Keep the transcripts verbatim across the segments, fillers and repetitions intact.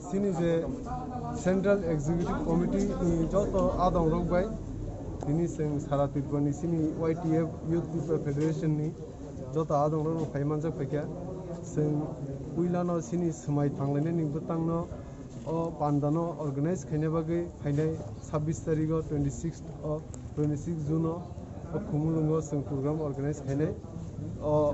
Chini je Central Executive Committee ni joto adong rok bai, tini chwng sara Tripura ni chini Y T F, Youth Tripura Federation ni joto adong rok no phai manjak phaikha. Chwng puila no chini swmai thanglainai ni bwtang no o panda no organize khaina bagwi phainai sabbish tarikh o, twenty six o, twenty six June o, o Khumulwng o chwng program organize khainai o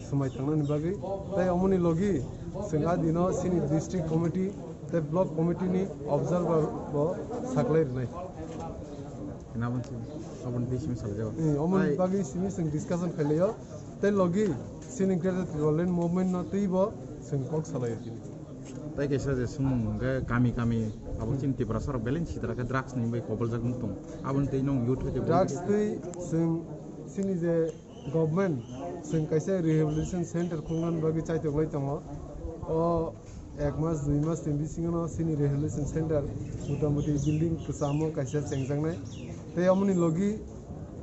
swmai thangnani bagwi. Tai omoni logi chwng a dino chini district committee tai block committee ni observer bo saklai rwnai. Nabon si, abon bisi misal jago. Eh, omoni Tai bagwi simi chwng discussion khailai o. Tai logi chini Greater Tipraland movement no twi bo chwng kok salai o chini. Tai kaisa je sumung hwnkhe kami kami abo chini Tiprasa rok belai sitra khe drugs ni bai koboljak wng tong. Aboni twi nong youth hwnkhe Drugs twi chwng chini je government chwng kaisa rehabilitation center khulna bagwi chaitok lai tongo. O ek mas, dui mas ni bisingo no chini rehabilitation center motamuti building kwchamo kaisa chengjaknai. Tai omoni logi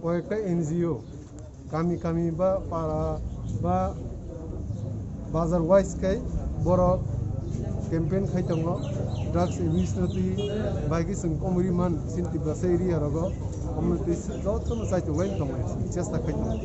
o ekta N G O kami kami ba para ba bazar wise khai borok campaign khai tongo, drugs abuse no twi bai khe chwng komori man chini Tiprasa area rogo, omo twi jotono chaitok lai tongo, chesta khai tongo.